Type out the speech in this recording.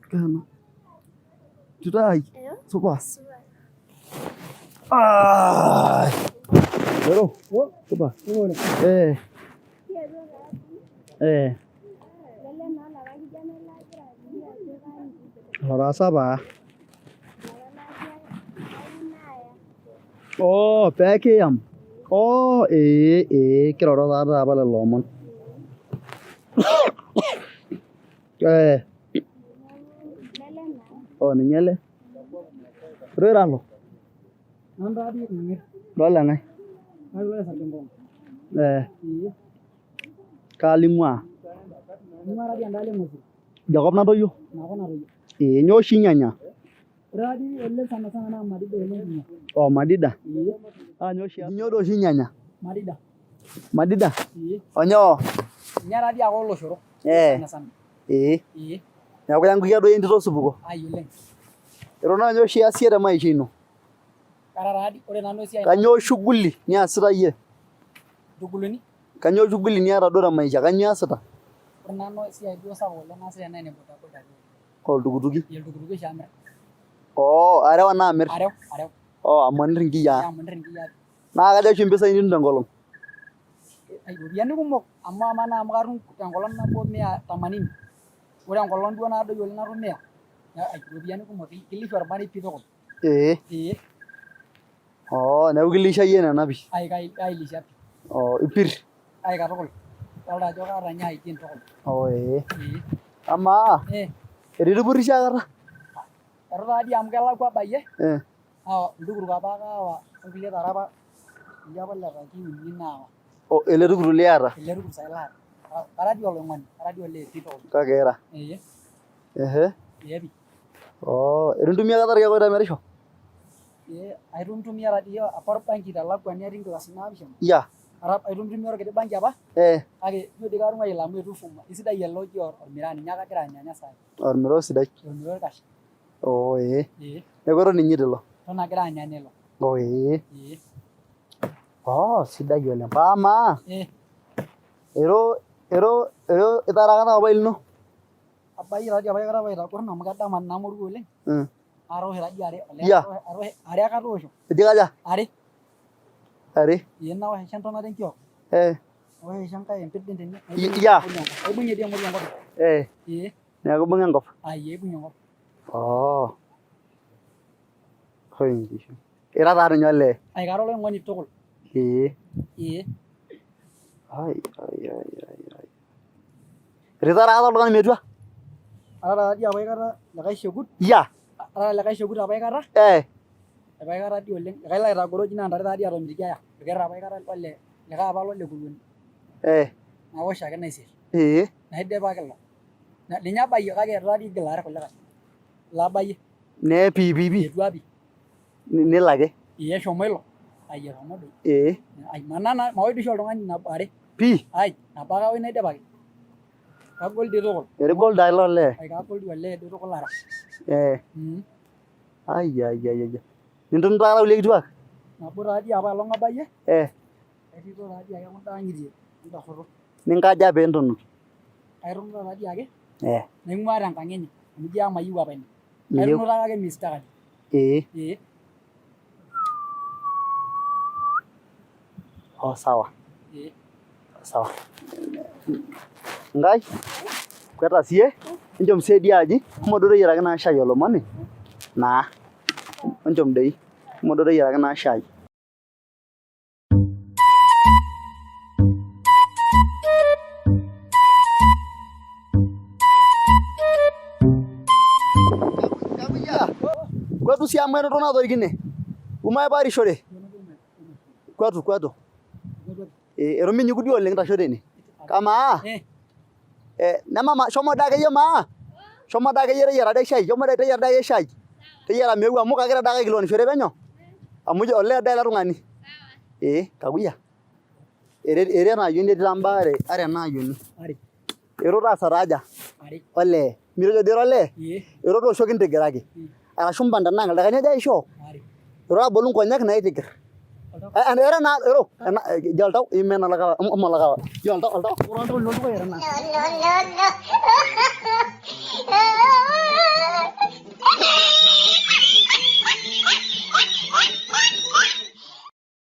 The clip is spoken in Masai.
Kena. Tito ai. Supa. Ai. Ero. Supa. Eh. Eh. Lotaasa paa. Oh, pee kiyam. Oh, ee ee kiroro taa taata apa lelo omon. Eh. Oh, ninye ele. Iro alo. Loleng'ae? Eh. Kaalo ing'ua? Idia kop natoyio? Ee nyoo oshi inyanya? Oh madida? Naa nyoo oshi nyoo doi oshi inyanya? Madida? Onyoo? Eh. Ee. Neeku iyangukia doi entito osupuko? Eton naa nyoo oshi ias iyie te maisha ino? Kanyoo shughuli niasita iyie? Kanyoo shughuli niata duo te maisha, kanyoo iasita? Ore nanu esiai duo sapuk oleng naasita naa ene bodaboda. Oltukutuki? Oltukutuki oshi amir. Oo areu anaa amir? Areu, areu. Oo amanir inkiyiaa. Amanir inkiyiaa. Naa kaja oshi impisai nitum tenkolong? Iropiyiani kumok amu amaa naa amu katum tenkolong nabo mia themanini. Ore enkolong duo nadoyio oleng natum mia, naa iropiyiani kumok kilisha ormarei pii tukul. Ee. Ee. Oo neeku kilisha iyie nena pii. Ai kailisha pii. Oo ipir. Ai katukul. Idolta ajo kaata ninye hygiene tukul. Oo ee. Ee. Amaa Eh. eitu itupurisho aikata? Eitu taadii amu kelakwa abayie. Eh. Naa oltukutuk apa ake aawa onkulie tare apa kulie apa letaki uni naawa. Oh ele tukutuk liata? Ele tukutuk sai laata. Kara dii oloing'oni, kara dii olee pii tukul. Kake ira? Ee. Ehe. Ee pii. Oo eitu intumia aikata irkeek oitemerisho? Ee aitumia taadii apa orbanki telakuani atii nkilasini naapishana. Yeah. Aitumia orkiti banki apa Eh. kake ijo dii katung'uayie ilo amu eitu ifuma. Isidai ele oji ormiraa ninye ake agira anyanya saai. Ormiraa osidai. Ormiraa oikash. Oo ee. Ee. Neeku eton inyita ilo? Eton agira anyanya ilo. Oo ee. Ee. Oo sidai oleng. Paa amaa Eh. ero ero ero itaara aikata papai lino? Abayie taadii apa aikata paitagor amu kedama ina moruo oleng. Atoosho taadii are olee Yeah. are ake atoosho. Eji kaja? Are. Are. Ee naosh aisho entonata enkiok. Eh. Naosh aisho enkae empirbil tene. Yeah. Aibung'ie dii emori enkop. Eh. Ee. Neeku ibung'a enkop. Ai aibung'ie enkop. Oh. Oi nkishu. Ira taa ninye olee. Ai kara oloing'oni tukul. Ee. Ee. Ai ai ai ai. Ritara aikata oltung'ani metua? Atara taadii apa aikata likae shekut. Yeah. Atara likae shekut apa aikata. Eh. Apa aikata dii oleng. Likae laitagoro oji naa ntare taadii atomitiki aya. Orker apa aikata ole likae apa lole kuruoni. Eh. Naosh ake naisir. Ee. Naidipaki ilo. Ninye abayie kake eitu taadii igil aar kulikae. Ilo abayie. Nee pii pii pii. Etua pii. Nelo ake. Ee eshomo ilo. Ai eshomo doi. Ee. Ai mana maosh doi oshi oltung'ani nabo are. Pii. Ai nabo ake aosh naidipaki. Kagol dii tukul. Erigol taa ilo olee. Ai kagol dii olee dii tukul ara. Ee. Ai ai ai. Nintunuta aikata kulie kituak? Nabo taa dii apaelong abayie. Ee. Aitito taa dii ake kunda ang'itie kunda shoto. Ninkaja pee intunut? Aitunuta taa dii ake. Ee. Naing'ua tenkang enye amu ijo emayieu apa ina. Aitunutaka ake mistakan. Ee. Ee. Oh sawa. Ee. Sawa. Nkai, kweta siye, inchom siye dii aji, shomo duo teyiaraki naa shai olomoni, naa, inchom doi, shomo duo teyiaraki naa shai. Kwetu sii amu enoto natorikine. Umaiparishore. Kwetu kwetu. Eh, eton minyiku duo oleng ntasho tene. Kamaa? Eh, nemama shomo dii akeyie maa. Shomo dii akeyie teyiara dii shai, shomo dii teyiara dii akeyie shai. Teyiara meeu amu kagira dii ake aikilikuanishore penyo amu olee dii ele tung'ani. Eh, kakuyia. Ere enaayioni etii embaare are enaayioni. Ero taasa taa aja? Olee. Mitejo dii ira olee? Ero toosho kintigiraki. Arashu mpang tenaa ildaikani aja aishoo? Ero abolu nkonyek naitigir. Era na ero. Ena jo oltau imena olakawa. Omo olakawa. Jo oltau oltau. Ore oltau lolduka era na. No, no, no, no.